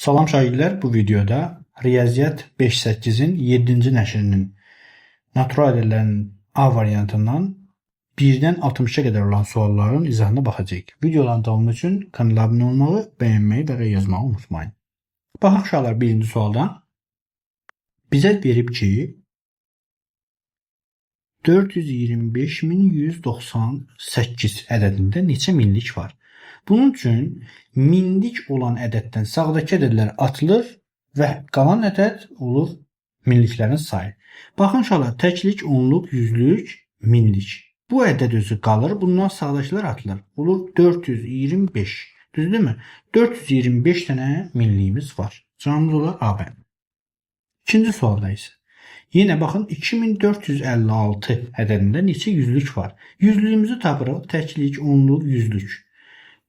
Salam şagirdlər, bu videoda Riyaziyyat 5-8-in 7-ci nəşrinin natural ədədlərin A variantından 1-dən 60-a qədər olan sualların izahına baxacağıq. Videoların davamı üçün kanala abunə olmağı, bəyənməyi və yazmağı unutmayın. Baxaq uşaqlar birinci sualdan. Bizə verib ki 425.198 ədədində neçə minlik var? Bunun üçün minlik olan ədəddən sağdakı ədədlər atılır və qalan ədəd olur minliklərin sayı. Baxın uşaqlar, təklik, onluq, yüzlük, minlik. Bu ədəd özü qalır, bundan sağdakılar atılır. Olur 425. Düzdürmü? 425 dənə minliyimiz var. Cavabımız olar A bəndi. İkinci sualda isə yenə baxın 2456 ədədində neçə yüzlük var? Yüzlüyümüzü tapırıq. Təklik, onluq, yüzlük.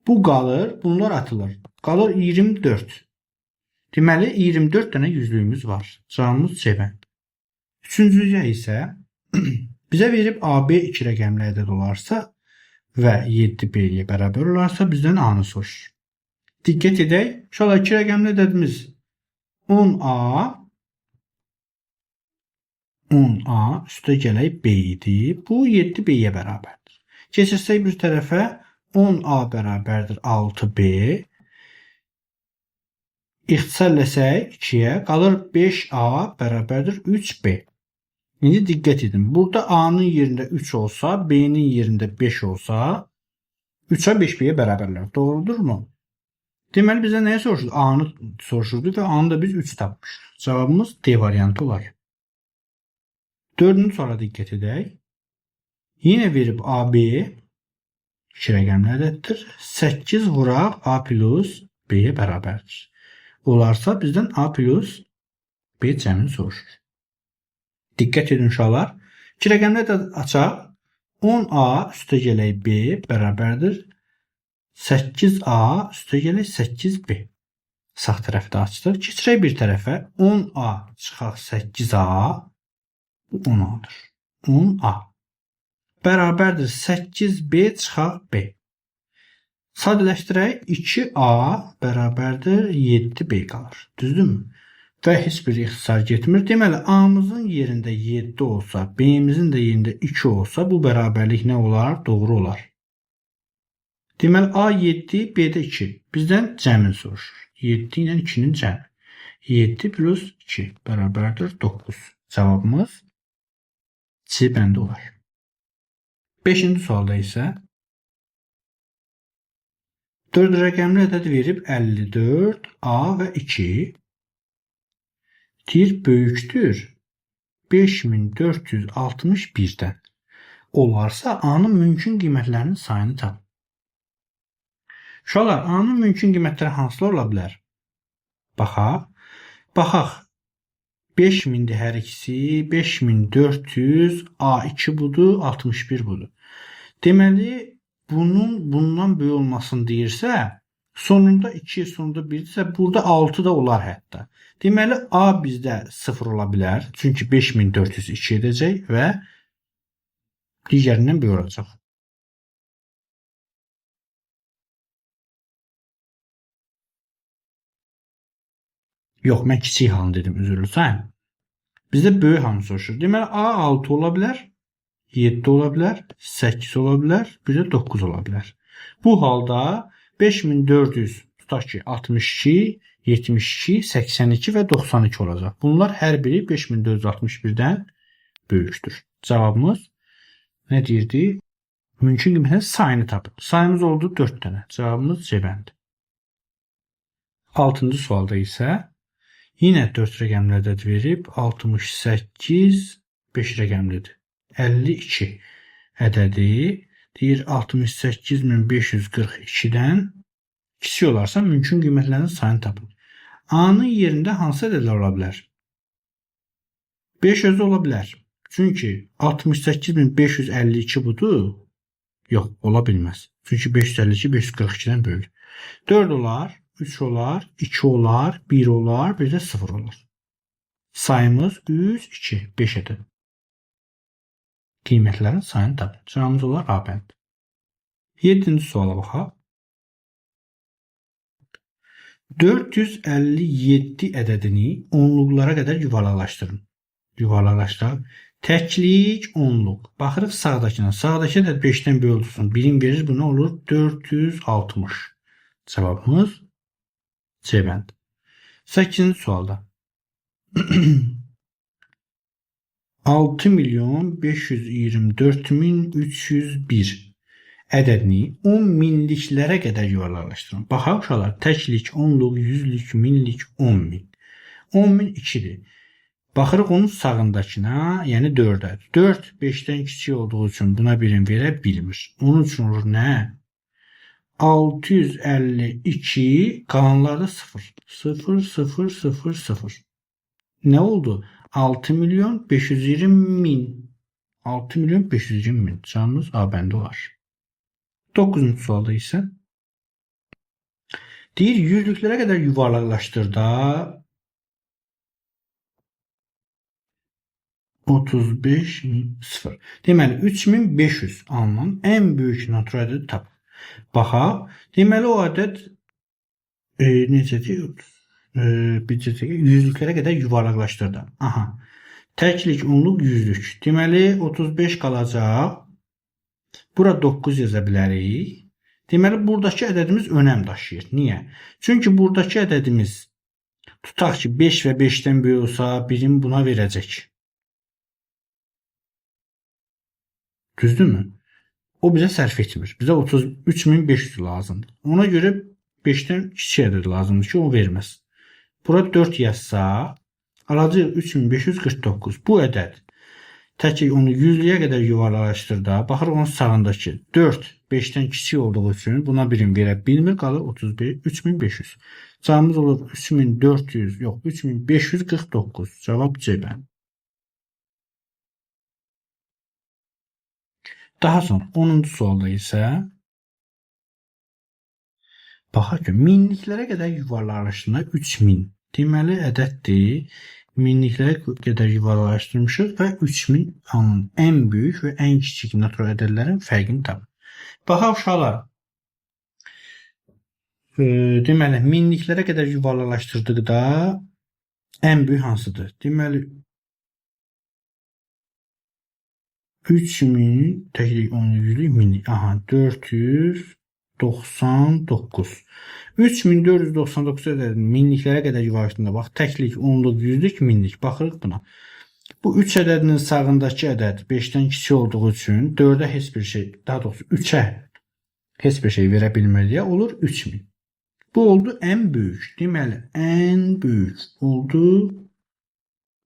Bu qalır, bunlar atılır. Qalır 24. Deməli 24 dənə yüzlüyümüz var. Cavabımız C bəndi. Üçüncüyə isə bizə verib AB 2 rəqəmli ədəd olarsa və 7B-yə bərabər olarsa bizdən A-nı soruşur. Diqqət edək. Uşaqlar 2 rəqəmli ədədimiz 10A 10A üstə gələk B idi. Bu 7B-yə bərabərdir. Keçirsək bir tərəfə 10A bərabərdir 6B. İxtisar eləsək 2-yə qalır 5A bərabərdir 3B. İndi diqqət edin. Burada A-nın yerində 3 olsa, B-nin yerində 5 olsa, 3A 5B-yə bərabərlər. Doğrudurmu? Deməli bizə nəyi soruşurdu? A-nı soruşurdu və A-nı da biz 3 tapmışıq. Cavabımız D variantı olar. Dördüncü suala diqqət edək. Yenə verib AB 2 rəqəmli ədəddir. 8 vuraq A plus B-yə bərabərdir. Olarsa bizdən A plus B cəmini soruşur. Diqqət edin uşaqlar. 2 rəqəmli ədəd açaq. 10A üstə gələk B bərabərdir. 8A üstə gələk 8B. Sağ tərəfdə açdıq. Keçirək bir tərəfə. 10A çıxaq 8A. Bu 10A-dır. 10A bərabərdir 8B çıxaq B. Sadələşdirək 2A bərabərdir 7B qalır. Düzdürmü? Və heç bir ixtisar getmir. Deməli A-mızın yerində 7 olsa, B-mizin də yerində 2 olsa bu bərabərlik nə olar? Doğru olar. Deməli A 7, B də 2. Bizdən cəmini soruşur. 7 ilə 2-nin cəmi. 7 plus 2 bərabərdir 9. Cavabımız C bəndi olar. Beşinci sualda isə 4 rəqəmli ədəd verib 54, A və 2 deyir böyükdür 5461-dən. Olarsa A-nın mümkün qiymətlərinin sayını tapın. Uşaqlar, A-nın mümkün qiymətləri hansılar ola bilər? Baxaq. Baxaq. 5000-dir hər ikisi. 5400, A2 budur, 61 budur. Deməli, bunun bundan böyük olmasını deyirsə, sonunda 2, sonunda 1-dirsə, burada 6 da olar hətta. Deməli, A bizdə 0 ola bilər. Çünki 5402 edəcək və digərindən böyük olacaq. Yox, mən kiçik halını dedim, üzrlü sayın. Bizdə böyük halını soruşur. Deməli, A 6 ola bilər, 7 ola bilər, 8 ola bilər, bir də 9 ola bilər. Bu halda 5400 tutaq ki, 62, 72, 82 və 92 olacaq. Bunlar hər biri 5461-dən böyükdür. Cavabımız nə deyirdi? Mümkün qiymətin sayını tapın. Sayımız oldu 4 dənə. Cavabımız C bəndi. 6-cı sualda isə yenə 4 rəqəmli ədəd verib 68, 5 rəqəmlidir. 52 ədədi deyir 68.542-dən kiçik olarsa mümkün qiymətlərin sayını tapın. A-nın yerində hansı ədədlər ola bilər? 5 özü ola bilər. Çünki 68.552 budur. Yox, ola bilməz. Çünki 552 542-dən böyük. 4 olar, 3 olar, 2 olar, 1 olar, bir də 0 olar. Sayımız 3, 2, 5 ədəd. Qiymətlərin sayını tapın. Cavabımız olar A bəndi. 7-ci suala baxaq. 457 ədədini onluqlara qədər yuvarlaqlaşdırın. Yuvarlaqlaşdıraq. Təklik, onluq. Baxırıq sağdakına. Sağdakı ədəd 5-dən böyük olsun. Birim verir. Bu nə olur? 460. Cavabımız C bəndi. 8-ci sualda. 6 milyon 524 min 301 ədədini 10 minliklərə qədər yuvarlaqlaşdırın. Baxaq uşaqlar, təklik, onluq, yüzlük, minlik, 10 min. 10 min 2-dir. Baxırıq onun sağındakına, yəni 4-ə. 4 5-dən kiçik olduğu üçün buna birim verə bilmir. Onun üçün olur nə? 652, qalanlarda 0. 0, 0, 0, 0. Nə oldu? 6 milyon 520 min. 6 milyon 520 min. Cavabımız A bəndi olar. 9-cu sualda isə deyir, yüzlüklərə qədər yuvarlaqlaşdır da 35 0. Deməli 3500 alınan ən böyük natural ədədi tap. Baxaq. Deməli o ədəd necədir? Yüzlüklərə qədər yuvarlaqlaşdırdı. Aha. Təklik, onluq, yüzlük. Deməli 35 qalacaq. Bura 9 yaza bilərik. Deməli buradakı ədədimiz önəm daşıyır. Niyə? Çünki buradakı ədədimiz tutaq ki 5 və 5-dən böyük olsa birim buna verəcək. Düzdürmü? O bizə sərf etmir. Bizə 33500 lazımdır. Ona görə 5-dən kiçik ədəd lazımdır ki, o verməz. Bura 4 yazsa, alacağıq 3549. Bu ədəd təklik onu yüzlüyə qədər yuvarlaqlaşdır da, baxırıq onun sağındakı 4 5-dən kiçik olduğu üçün buna birim verə bilmir, qalır 3500. Cavabımız olur 3400, yox 3549. Cavab C bəndi. Daha sonra 10-cu sualda isə baxaq ki, minliklərə qədər yuvarlaqlaşdırma 3000. Deməli ədəddir. Minliklərə qədər yuvarlaqlaşdırmışıq və 3000 alınan ən böyük və ən kiçik natural ədədlərin fərqini tapın. Baxaq uşaqlar. Deməli minliklərə qədər yuvarlaqlaşdırdıqda ən böyük hansıdır? Deməli 3000 təklik 10 yüzlük minlik. Aha 499. 3499 ədədini minliklərə qədər yuvarlaqlaşdırında bax təklik, onluq, yüzlük, minlik. Baxırıq buna. Bu 3 ədədinin sağındakı ədəd 5-dən kiçik olduğu üçün 4-ə heç bir şey, daha doğrusu 3-ə heç bir şey verə bilmir deyə olur 3000. Bu oldu ən böyük. Deməli ən böyük oldu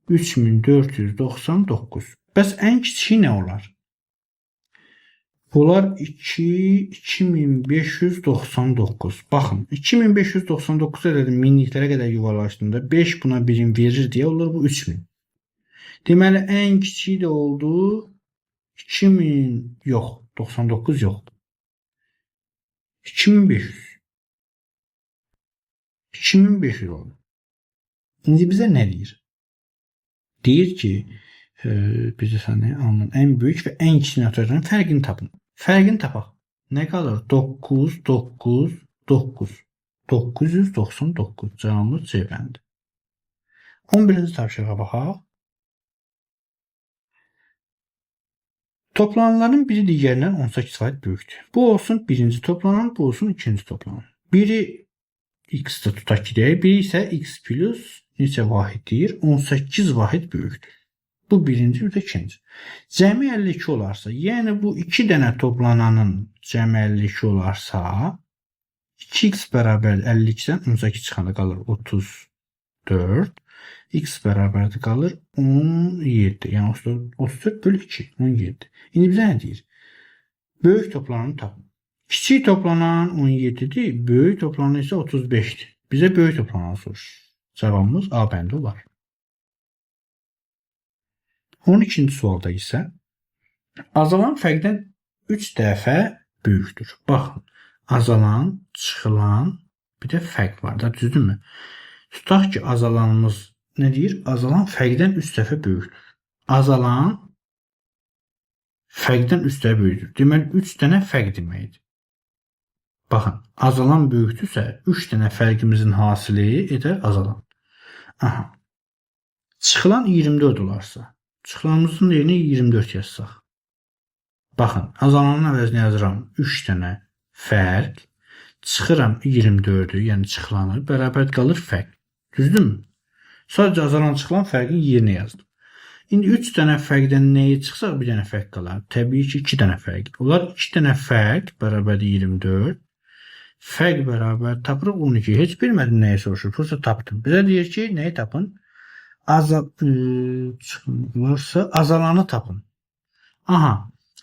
3499. Bəs ən kiçiyi nə olar? Olar 2599. Baxın, 2599 ədədi minliklərə qədər yuvarlaqlaşdığında 5 buna birim verir deyə olur bu 3000. Deməli ən kiçiyi də oldu 2000, yox, 99 yox. 2500. 2500 oldu. İndi bizə nə deyir? Deyir ki, bizə sənə alınan ən böyük və ən kiçik naturalların fərqini tapın. Fərqini tapaq. Nə qalır? 9, 9, 9. 999. Cavabımız C bəndi. 11-ci tapşırığa baxaq. Toplananların biri digərindən 18% böyükdür. Bu olsun birinci toplanan, bu olsun ikinci toplanan. Biri x-də tutaq ki deyək, biri isə x plus neçə vahid deyir? 18 vahid böyükdür. Bu birinci, bir də ikinci. Cəmi 52 olarsa, yəni bu iki dənə toplananın cəmi 52 olarsa, 2x bərabər 52-dən 18 çıxanda qalır 34. X bərabərdir qalır 17. Yəni 34 bölü 2, 17. İndi bizə nə deyir? Böyük toplananı tapın. Kiçik toplanan 17-dir, böyük toplanan isə 35-dir. Bizə böyük toplananı soruşur. Cavabımız A bəndi olar. 12-ci sualda isə azalan fərqdən 3 dəfə böyükdür. Baxın, azalan, çıxılan, bir də fərq var da, düzdürmü? Tutaq ki, azalanımız nə deyir? Azalan fərqdən 3 dəfə böyükdür. Azalan fərqdən 3 dəfə böyükdür. Deməli, 3 dənə fərq deməkdir. Baxın, azalan böyükdürsə, 3 dənə fərqimizin hasili edər azalan. Aha. Çıxılan 24 olarsa, çıxılanımızın yerinə 24 yazsaq. Baxın, azalanın əvəzinə yazıram 3 dənə fərq. Çıxıram 24-ü, yəni çıxılanı, bərabər qalır fərq. Düzdürmü? Sadəcə azalan çıxılan fərqin yerinə yazdım. İndi 3 dənə fərqdən nəyi çıxsaq bir dənə fərq qalar. Təbii ki, 2 dənə fərq. Olar 2 dənə fərq bərabərdir 24. Fərq bərabər tapırıq 12. Heç bilmədim nəyi soruşur. Prosta tapdım. Bizə deyir ki, nəyi tapın? Çıxılırsa azalanı tapın. Aha.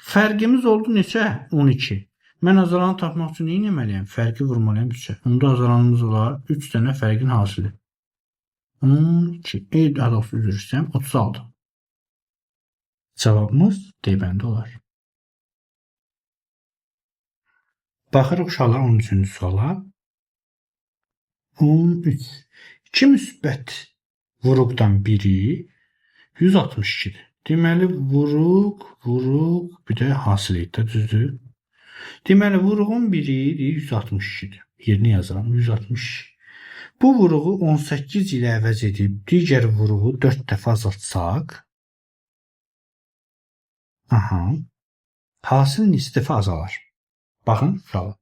Fərqimiz oldu neçə? 12. Mən azalanı tapmaq üçün nə etməliyəm? Fərqi vurmalıyam 3-ə. Onda azalanımız olar 3 dənə fərqin hasili. 12. Daha doğrusu üzr istəyirəm. 36. Cavabımız D bəndi olar. Baxırıq uşaqlar 13-cü suala. 13. 2 müsbət vuruqdan biri 162-dir. Deməli, vuruq, vuruq, bir də hasil etdi, düzdür? Deməli, vuruğun biri 162-dir. Yerinə yazıram, 162. Bu vuruğu 18 ilə əvəz edib, digər vuruğu 4 dəfə azaltsaq, aha, hasil neçə dəfə azalar? Baxın, uşaqlar.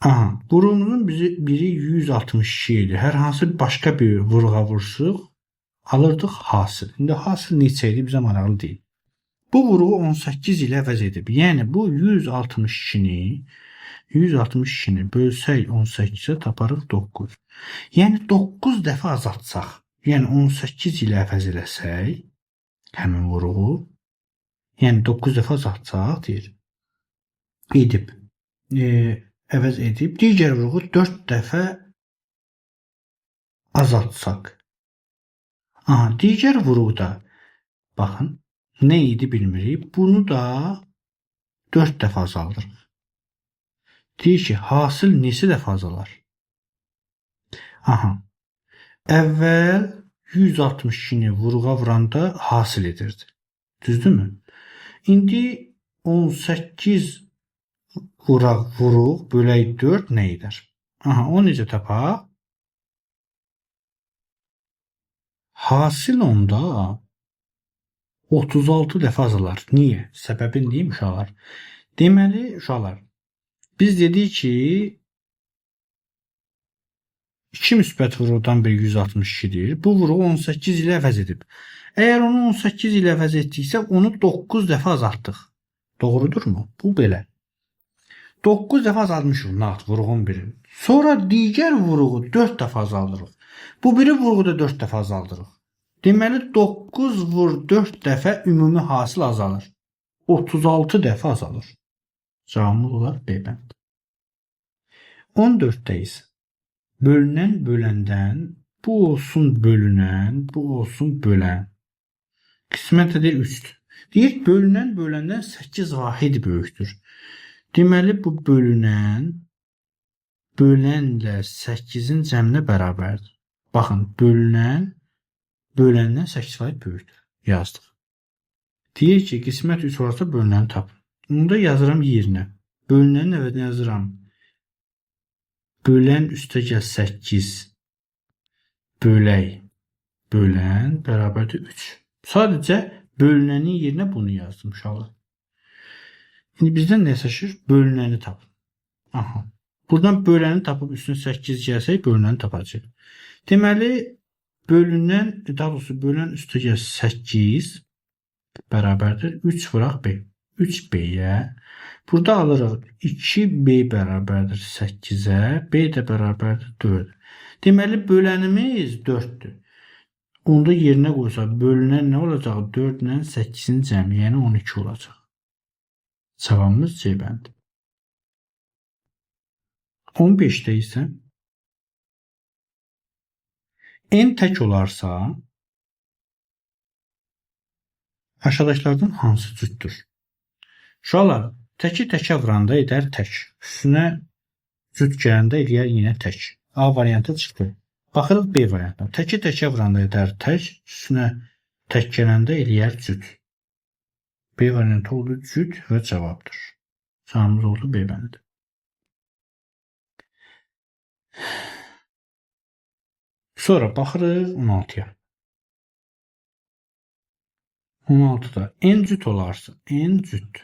Aha, vuruğumuzun biri 162 idi. Hər hansı başqa bir vuruğa vursuq, alırdıq hasil. İndi hasil neçə idi, bizə maraqlı deyil. Bu vuruğu 18 ilə əvəz edib. Yəni, bu 162-ni bölsək 18-ə taparıq 9. Yəni, 9 dəfə azaltsaq, yəni 18 ilə əvəz eləsək, həmin vuruğu, yəni 9 dəfə azaltsaq, deyir, edib, əvəz edib, digər vuruğu 4 dəfə azaltsaq. Aha, digər vuruqda, baxın, nə idi bilmirik. Bunu da 4 dəfə azaldırıq. Deyir ki, hasil neçə dəfə azalar? Aha, əvvəl 162-ni vuruğa vuranda hasil edirdi. Düzdürmü? İndi 18 vuraq vuruq bölək 4 nə edər? Aha, o necə tapaq? Hasil onda 36 dəfə azalar. Niyə? Səbəbini deyim uşaqlar. Deməli, uşaqlar, biz dedik ki, 2 müsbət vuruqdan biri 162-dir. Bu vuruğu 18 ilə əvəz edib. Əgər onu 18 ilə əvəz etdiksə, onu 9 dəfə azaltdıq. Doğrudurmu? Bu belə. 9 dəfə azaltmışıq nağd vuruğun birini. Sonra digər vuruğu 4 dəfə azaldırıq. Bu biri vuruğu da 4 dəfə azaldırıq. Deməli, 9 vur 4 dəfə ümumi hasil azalır. 36 dəfə azalır. Cavabımız olar B bəndi. 14-dəyiz. Bölünən böləndən, bu olsun bölünən, bu olsun bölən. Qismət edir 3-dür. Deyir, bölünən böləndən 8 vahid böyükdür. Deməli, bu bölünən bölənlə 8-in cəminə bərabərdir. Baxın, bölünən böləndən 8 vahid böyükdür. Yazdıq. Deyir ki, qismət 3 olarsa bölünəni tapın. Bunu da yazıram yerinə. Bölünənin əvəzinə yazıram. Bölən üstəgəl 8 bölək bölən bərabərdir 3. Sadəcə bölünənin yerinə bunu yazdım uşaqlar. İndi bizdən nə seçir? Bölünəni tapın. Aha. Buradan böləni tapıb üstünə 8 gəlsək, bölünəni tapacağıq. Deməli, bölünən, daha doğrusu bölən üstəgəl 8 bərabərdir 3 vuraq B. 3B-yə. Burada alırıq 2B bərabərdir 8-ə, B də bərabərdir 4. Deməli, bölənimiz 4-dür. Onda yerinə qoysaq, bölünən nə olacaq? 4 ilə 8-in cəmi, yəni 12 olacaq. Cavabımız C bəndi. 15-də isə N tək olarsa aşağıdakılardan hansı cütdür? Uşaqlar, təki təkə vuranda edər tək. Üstünə cüt gələndə eləyər yenə tək. A variantı çıxdı. Baxırıq B variantına. Təki təkə vuranda edər tək, üstünə tək gələndə eləyər cüt. B variantı oldu cüt və cavabdır. Cavabımız oldu B bəndi. Sonra baxırıq 16-ya. 16-da n cüt olarsa, n cüt.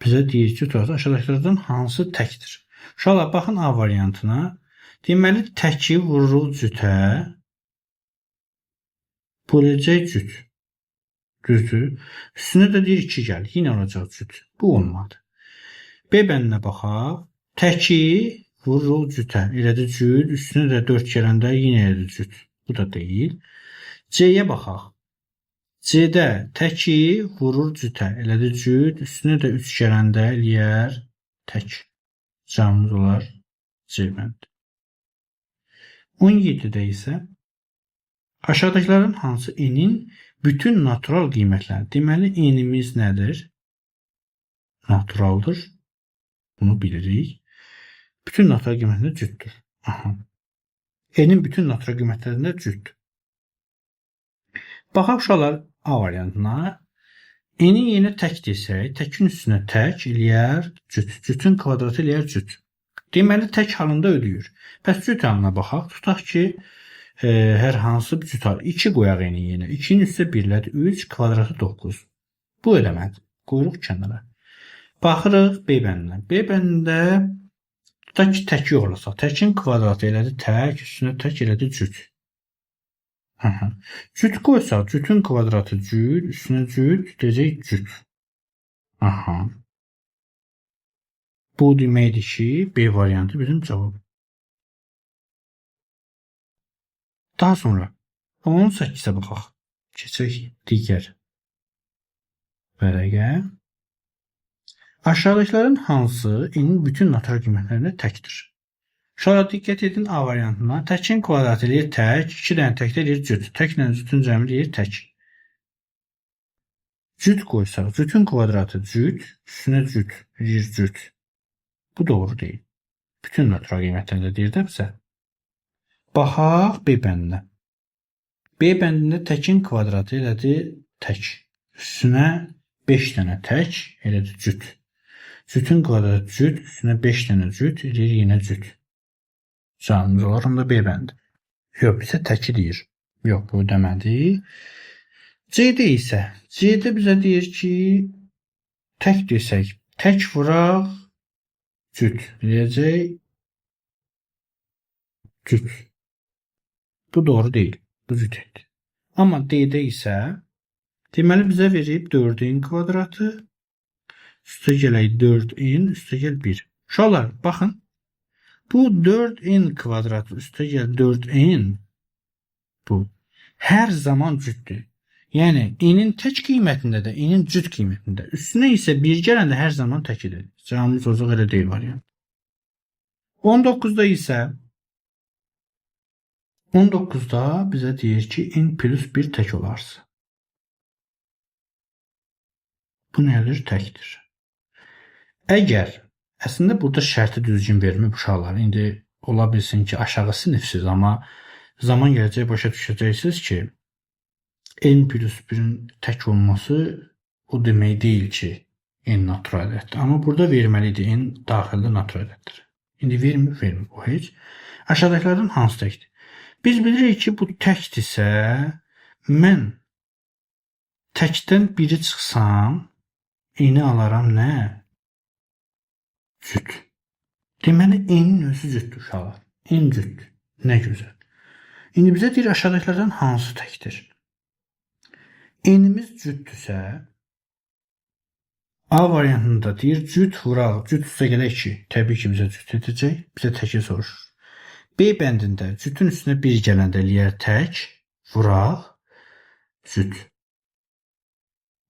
Bizə deyir cüt olarsa, aşağıdakılardan hansı təkdir? Uşaqlar, baxın A variantına. Deməli, təki vururuq cütə. Böləcək cüt. Düzdür. Üstünə də deyir 2 gəlir. Yenə olacaq cüt. Bu olmadı. B bəndinə baxaq. Təki vururuq cütə. Elədir cüt. Üstünə də 4 gələndə yenə elədir cüt. Bu da deyil. C-yə baxaq. C-də təki vurur cütə. Elədir cüt. Üstünə də 3 gələndə eləyər tək. Cavabımız olar C bəndi. 17-də isə aşağıdakılardan hansı n-in bütün natural qiymətləri? Deməli, n-imiz nədir? Naturaldır. Bunu bilirik. Bütün natural qiymətlərində cütdür. Aha. N-in bütün natural qiymətlərində cütdür. Baxaq uşaqlar A variantına. N-in yerinə tək desək, təkin üstünə tək eləyər cüt. Cütün kvadratı eləyər cüt. Deməli, tək halında ödəyir. Bəs cüt halına baxaq. Tutaq ki, hər hansı bir cüt hal. 2 qoyaq n-in yerinə. 2-nin üstə 1-lədir. 3, kvadratı 9. Bu eləmədi. Qoyuruq kənara. Baxırıq B bəndinə. B bəndində tutaq ki, təki yoxlasaq. Təkin kvadratı elədi tək, üstünə tək elədi cüt. Aha. Cüt qoysaq, cütün kvadratı cüt, üstünə cüt, deyəcək cüt. Aha. Bu deməkdir ki, B variantı bizim cavab. Daha sonra 18-ə baxaq. Keçək digər vərəqə. Aşağıdakıların hansı n-in bütün natural qiymətlərində təkdir? Uşaqlar, diqqət edin A variantına. Təkin kvadratı eləyir tək, 2 dənə təkdə eləyir cüt. Təklə cütün cəmi eləyir tək. Cüt qoysaq, cütün kvadratı cüt, üstünə cüt eləyir cüt. Bu doğru deyil. Bütün natural qiymətlərində deyir də bizə. Baxaq B bəndinə. B bəndində təkin kvadratı elədi tək. Üstünə 5 dənə tək elədi cüt. Cütün kvadratı cüt, üstünə 5 dənə cüt eləyir yenə cüt. Cavabımız olar onda B bəndi. Yox, bizə təki deyir. Yox, bu demədi. C-də isə, C-də bizə deyir ki, tək desək, tək vuraq cüt eləyəcək cüt. Bu doğru deyil. Bu cüt etdi. Amma D-də isə deməli bizə verib 4-ün kvadratı üstə gələk 4n üstə gəl 1. Uşaqlar, baxın. Bu 4n kvadratı üstə gəl 4n bu hər zaman cütdür. Yəni n-in tək qiymətində də, n-in cüt qiymətində. Üstünə isə 1 gələndə hər zaman təkidir. Cavabımız olacaq elə deyil variant. 19-da isə 19-da bizə deyir ki, n plus 1 tək olarsa. Bu nədir? Təkdir. Əgər, əslində burada şərti düzgün vermir uşaqlar. İndi ola bilsin ki, aşağı sinifsiz, amma zaman gələcək başa düşəcəksiniz ki, n plus 1-in tək olması o demək deyil ki, n natural ədəddir. Amma burada verməlidir, n daxildə natural ədəddir. İndi vermir, vermir. O heç. Aşağıdakılardan hansı təkdir? Biz bilirik ki, bu təkdirsə, mən təkdən biri çıxsam, n-i alaram nə? Cüt. Deməli, n-in özü cütdür uşaqlar. N cütdür. Nə gözəl. İndi bizə deyir, aşağıdakılardan hansı təkdir? N-imiz cütdürsə, A variantında deyir, cüt vuraq, cüt üstə gələk 2. Təbii ki, bizə cüt edəcək. Bizə təki soruşur. B bəndində cütün üstünə 1 gələndə eləyər tək, vuraq, cüt.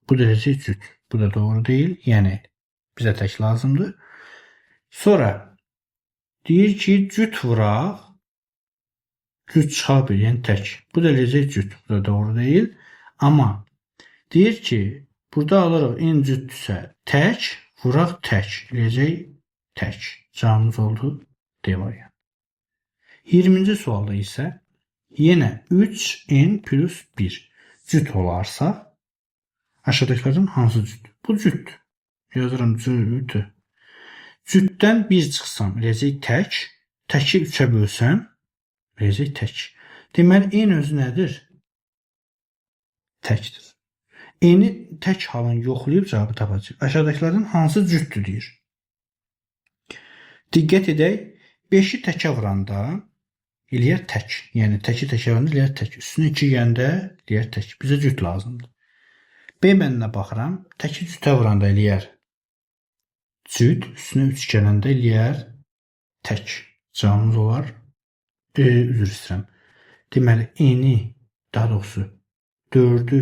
Bu da eləyəcək cüt. Bu da doğru deyil. Yəni, bizə tək lazımdır. Sonra deyir ki, cüt vuraq, cüt çıxa bir, yəni tək. Bu da eləyəcək cüt. Bu da doğru deyil. Amma deyir ki, burada alırıq n cütdürsə tək, vuraq tək. Eləyəcək tək. Cavabımız oldu D variantı. 20-ci sualda isə yenə 3n plus 1 cüt olarsa, Aşağıdakılardan hansı cüt? Bu cütdür. Yazıram cüt. Cütdən 1 çıxsam, eləyəcək tək. Təki 3-ə bölsəm, eləyəcək tək. Deməli, n özü nədir? Təkdir. N-i tək halını yoxlayıb cavabı tapacaq. Aşağıdakılardan hansı cütdür deyir. Diqqət edək, 5-i təkə vuranda eləyər tək. Yəni təki təkə vuranda eləyər tək. Üstünə 2 gələndə eləyər tək. Bizə cüt lazımdır. B bəndinə baxıram. Təki cütə vuranda eləyər cüt. Üstünə 3 gələndə eləyər tək. Cavabımız olar. Üzr istəyirəm. Deməli, n-i, daha doğrusu 4-ü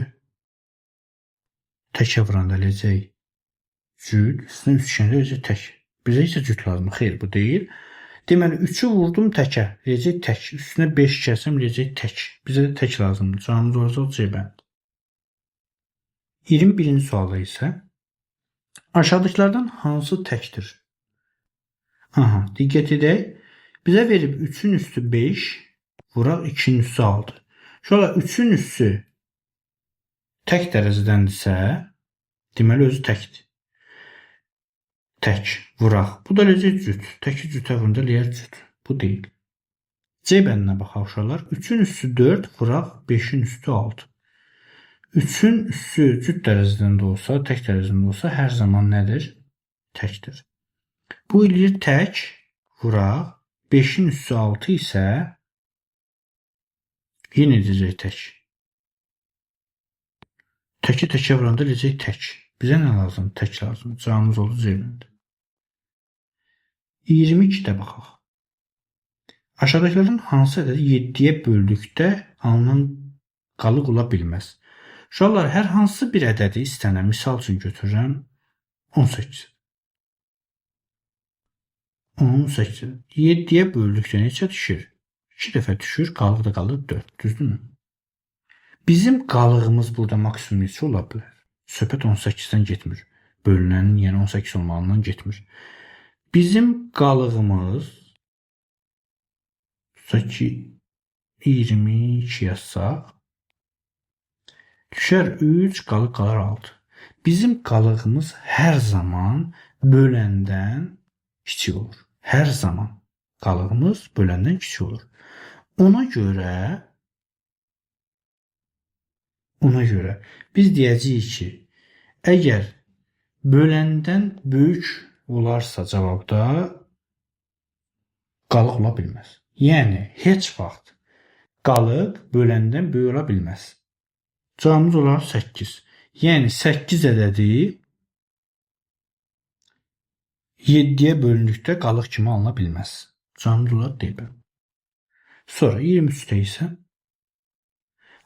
təkə vuranda eləyəcək cüt. Üstünə 3 gələndə eləyəcək tək. Bizə isə cüt lazımdır. Xeyr, bu deyil. Deməli, 3-ü vurdum təkə, eləyəcək tək. Üstünə 5 gəlsəm, eləyəcək tək. Bizə də tək lazımdır. Cavabımız olacaq C bəndi. 21-ci sualda isə aşağıdakılardan hansı təkdir? Aha, diqqət edək. Bizə verib 3-ün üstü 5, vuraq 2-nin üstü 6. Şöyle 3-ün üstü tək dərəcədəndirsə, deməli özü təkdir. Tək, vuraq. Bu da eləyəcək cüt. Təki cütə vuranda eləyər cüt. Bu deyil. C bəndinə baxaq uşaqlar. 3-ün üstü 4, vuraq 5-in üstü 6. 3-ün üstü cüt dərəcədən də olsa, tək dərəcədən də olsa hər zaman nədir? Təkdir. Bu eləyir tək, vuraq. 5-in üstü 6 isə yenə edəcək tək. Təki təkə vuranda eləyəcək tək. Bizə nə lazım? Tək lazım. Cavabımız oldu C bəndi. 22-də baxaq. Aşağıdakılardan hansı ədədi 7-yə böldükdə alınan qalıq ola bilməz? Uşaqlar, hər hansı bir ədədi istənilən, misal üçün götürürəm 18. 18. 7-yə böldükdə neçə düşür? 2 dəfə düşür, qalıq da qalır 4. Düzdürmü? Bizim qalığımız burada maksimum neçə ola bilər? Söhbət 18-dən getmir. Bölünənin, yəni 18 olmağından getmir. Bizim qalığımız tutaq ki 22 yazsaq düşər 3, qalıq qalar 6. Bizim qalığımız hər zaman böləndən kiçik olur. Hər zaman qalığımız böləndən kiçik olur. Ona görə biz deyəcəyik ki, əgər böləndən böyük olarsa cavabda qalıq ola bilməz. Yəni, heç vaxt qalıq böləndən böyük ola bilməz. Cavabımız olar 8. Yəni, 8 ədədi 7-yə bölündükdə qalıq kimi alına bilməz. Cavabımız olar D bəndi. Sonra 23-də isə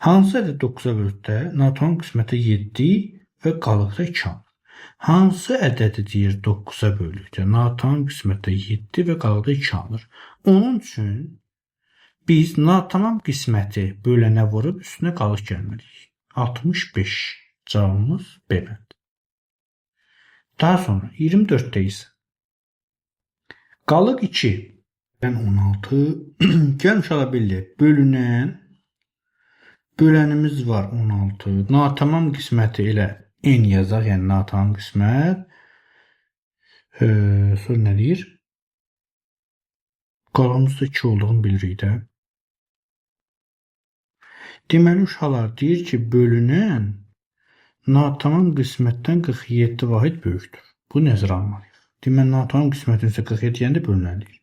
hansı ədəd 9-a böldükdə natamam qismətdə 7 və qalıqda 2 alınır? Hansı ədədi deyir 9-a böldükdə natamam qismətdə 7 və qalıqda 2 alınır? Onun üçün biz natamam qisməti bölənə vurub üstünə qalıq gəlməliyik. 65 cavabımız B bəndi. Daha sonra 24-də isə qalıq 2 16. Gəlin uşaqlar belə bölünən bölənimiz var 16. Natamam qisməti elə n yazaq, yəni natamam qismət. Sonra nə deyir? Qalığımızda 2 olduğunu bilirik də. Deməli uşaqlar deyir ki, bölünən natamam qismətdən 47 vahid böyükdür. Bu nəzərə almalıyıq. Deməli natamam qismətin üstə 47 yəni də bölünən deyir.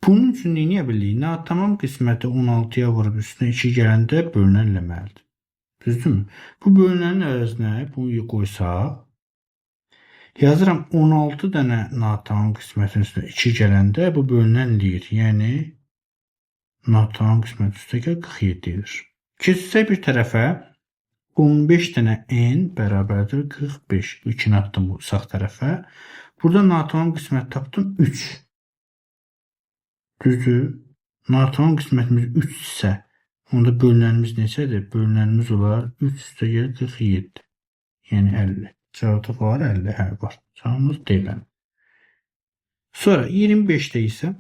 Bunun üçün nə edə bilirik? Natamam qisməti 16-ya vurub üstünə 2 gələndə bölünən eləməlidir. Düzdürmü? Bu bölünənin əvəzinə bunu qoysaq, yazıram 16 dənə natamam qismətin üstünə 2 gələndə bu bölünən eləyir. Yəni natamam qisməti üstə gəl 47 edir. Keçsək bir tərəfə 15 dənə n bərabərdir 45. Bu 2-ni atdım bu sağ tərəfə. Burada natamam qismət tapdım 3. Düzdür? Natamam qismətimiz 3 isə onda bölünənimiz neçədir? Bölünənimiz olar 3 üstə gəl 47. Yəni 50. Cavabda var 50. Hə, var. Cavabımız D bəndi. Sonra 25-də isə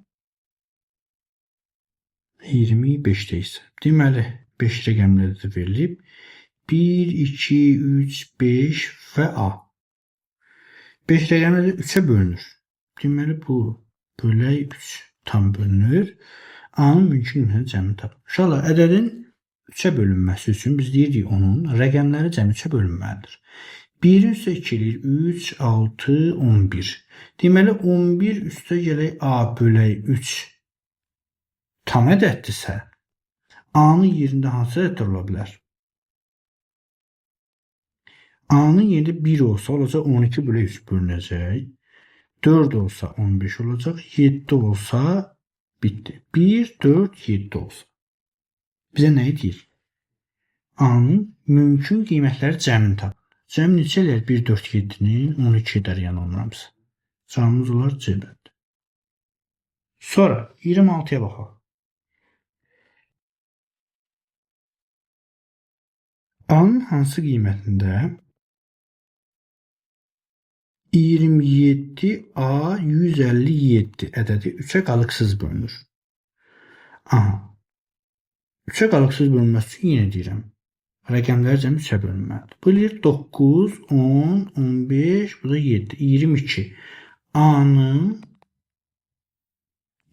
25-də isə deməli 5 rəqəmli də verilib. 1, 2, 3, 5 və A. 5 rəqəmi də 3-ə bölünür. Deməli, bu bölək 3 tam bölünür. A-nın mümkün qiymətinin cəmini tapın. Uşaqlar, ədədin 3-ə bölünməsi üçün biz deyirdik onun rəqəmləri cəmi 3-ə bölünməlidir. 1-in üstə 2 eləyir. 3, 6, 11. Deməli, 11 üstə gələk A bölək 3 tam ədəddirsə, A-nın yerində hansı ədədlər ola bilər? A-nın yerində 1 olsa, olacaq 12 bölək 3 bölünəcək. 4 olsa 15 olacaq. 7 olsa bitdi. 1, 4, 7 olsa. Bizə nə deyir? A-nın mümkün qiymətləri cəmini tapın. Cəm neçə eləyər? 1, 4, 7-nin 12 edər yanılmıramsa. Cavabımız olar C bəndi. Sonra 26-ya baxaq. A-nın hansı qiymətində 27A 157 ədədi 3-ə qalıqsız bölünür? Aha. 3-ə qalıqsız bölünməsi üçün yenə deyirəm. Rəqəmlər cəmi 3-ə bölünməlidir. Bu eləyir 9, 10, 15, bu da 7, 22. A-nın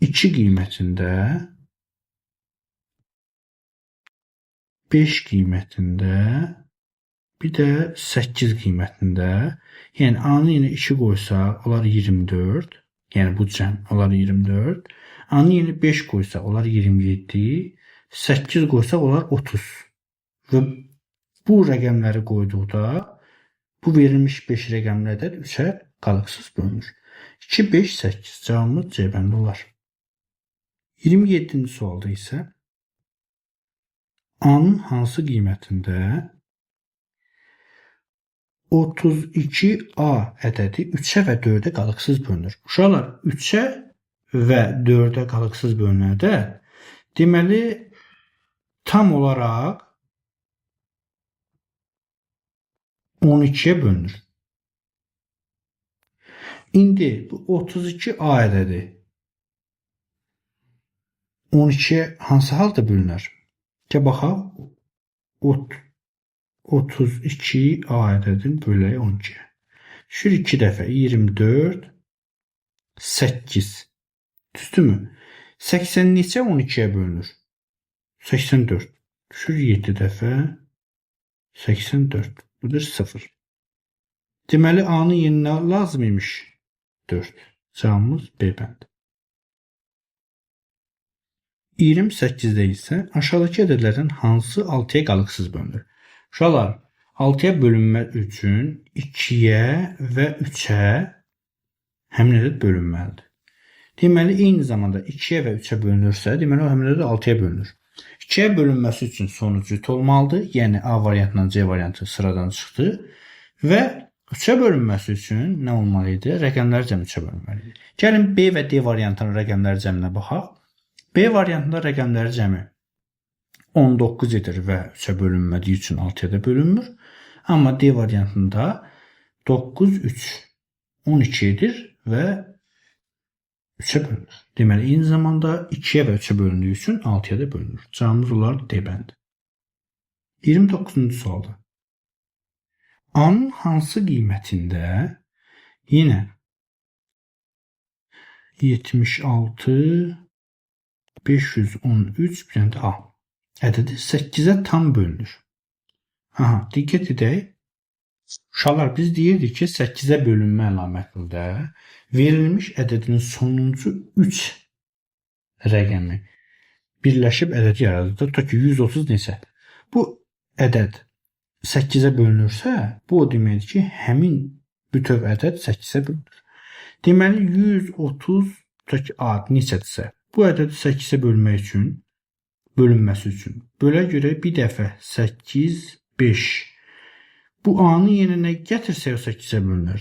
2 qiymətində, 5 qiymətində, bir də 8 qiymətində, yəni A-nı yenə 2 qoysaq, olar 24, yəni bu cəm olar 24. A-nı yenə 5 qoysaq, olar 27, 8 qoysaq, olar 30. Və bu rəqəmləri qoyduqda, bu verilmiş 5 rəqəmli ədəd 3-ə qalıqsız bölünür. 2, 5, 8 cavabımız C bəndi olar. 27-ci sualda isə A-nın hansı qiymətində 32A ədədi 3-ə və 4-ə qalıqsız bölünür? Uşaqlar, 3-ə və 4-ə qalıqsız bölünən ədəd, deməli, tam olaraq 12-yə bölünür. İndi bu 32A ədədi 12-yə hansı halda bölünər? Gəl baxaq. 32A ədədini bölək 12-yə. Düşür 2 dəfə. 24, 8. Düzdürmü? 80 neçə 12-yə bölünür? 84. Düşür 7 dəfə. 84. Budur 0. Deməli, A-nın yerinə lazım imiş? 4. Cavabımız B bəndi. 28-də isə aşağıdakı ədədlərdən hansı 6-ya qalıqsız bölünür? Uşaqlar, 6-ya bölünmə üçün 2-yə və 3-ə həmin ədəd bölünməlidir. Deməli, eyni zamanda 2-yə və 3-ə bölünürsə, deməli, o həmin ədəd 6-ya bölünür. 2-yə bölünməsi üçün sonu cüt olmalıdır. Yəni, A variantla C variantı sıradan çıxdı. Və 3-ə bölünməsi üçün nə olmalı idi? Rəqəmlər cəmi 3-ə bölünməli idi. Gəlin, B və D variantının rəqəmlər cəminə baxaq. B variantında rəqəmlər cəmi 19 edir və 3-ə bölünmədiyi üçün 6-ya da bölünmür. Amma D variantında 9, 3, 12 edir və 3-ə bölünür. Deməli, eyni zamanda 2-yə və 3-ə bölündüyü üçün 6-ya da bölünür. Cavabımız olar D bəndi. 29-cu sualda. A-nın hansı qiymətində yenə 76, 513 bir dənə də A ədədi 8-ə tam bölünür. Aha, diqqət edək. Uşaqlar, biz deyirdik ki, 8-ə bölünmə əlamətində verilmiş ədədin sonuncu 3 rəqəmi birləşib ədədi yaradır. Tutaq ki, 130 neçə? Bu ədəd 8-ə bölünürsə, bu o deməkdir ki, həmin bütöv ədəd 8-ə bölünür. Deməli, 130, tutaq ki, A neçədirsə, bu ədədi 8-ə bölmək üçün, bölünməsi üçün bölə görə bir dəfə 8, 5. Bu A-nın yerinə nə gətirsək o 8-ə bölünər?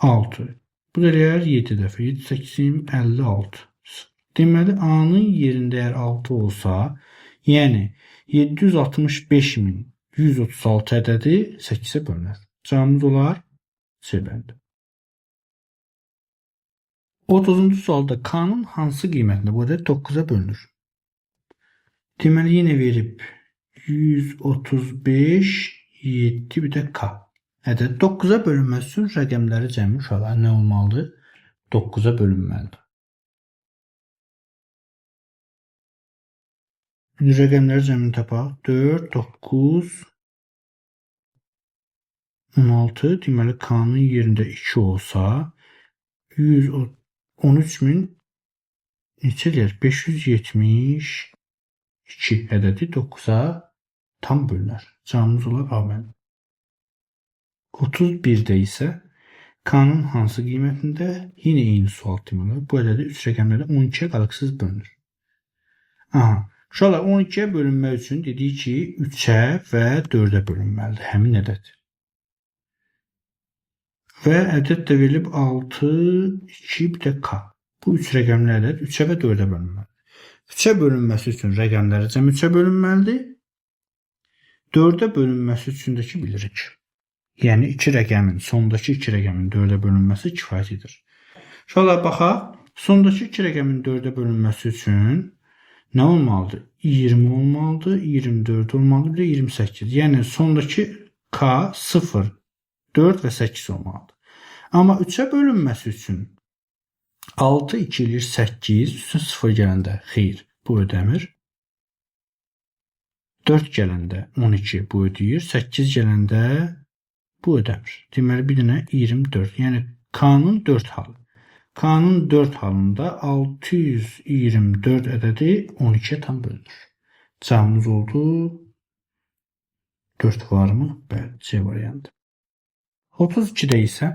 6. Bu da eləyər 7 dəfə. 7, 8, 56. Deməli, A-nın yerində əgər 6 olsa, yəni 765.136 ədədi 8-ə bölünər. Cavabımız olar C bəndi. 30-cu sualda K-nın hansı qiymətində bu ədəd 9-a bölünür? Deməli, yenə verib 135, 7 bir də K. Ədəd 9-a bölünməsi üçün rəqəmləri cəmi uşaqlar nə olmalıdır? 9-a bölünməlidir. İndi rəqəmləri cəmini tapaq. 4, 9, 16. Deməli, K-nın yerində 2 olsa, 113.000 neçə eləyər? 572 ədədi 9-a tam bölünər. Cavabımız olar A bəndi. 31-də isə K-nın hansı qiymətində yenə eyni sual deməli. Bu ədədi 3 rəqəmlərdə 12-yə qalıqsız bölünür. Aha. Uşaqlar 12-yə bölünmək üçün dedik ki, 3-ə və 4-ə bölünməlidir həmin ədəd. Və ədəd də verilib 6, 2, bir də K. Bu 3 rəqəmli ədəd 3-ə və 4-ə bölünməlidir. 3-ə bölünməsi üçün rəqəmləri cəmi 3-ə bölünməlidir. 4-ə bölünməsi üçün də ki, bilirik. Yəni 2 rəqəmin, sondakı 2 rəqəmin 4-ə bölünməsi kifayət edir. Uşaqlar baxaq, sondakı 2 rəqəmin 4-ə bölünməsi üçün nə olmalıdır? 20 olmalıdır, 24 olmalıdır, bir də 28. Yəni sondakı K 0, 4 və 8 olmalıdır. Amma 3-ə bölünməsi üçün 6, 2 eləyir 8, üstünə 0 gələndə xeyr, bu ödəmir. 4 gələndə 12, bu ödəyir. 8 gələndə bu ödəmir. Deməli, bir dənə 24. Yəni K-nın 4 halı. K-nın 4 halında 624 ədədi 12-yə tam bölünür. Cavabımız oldu 4 varmı? Bəli, C variantı. 32-də isə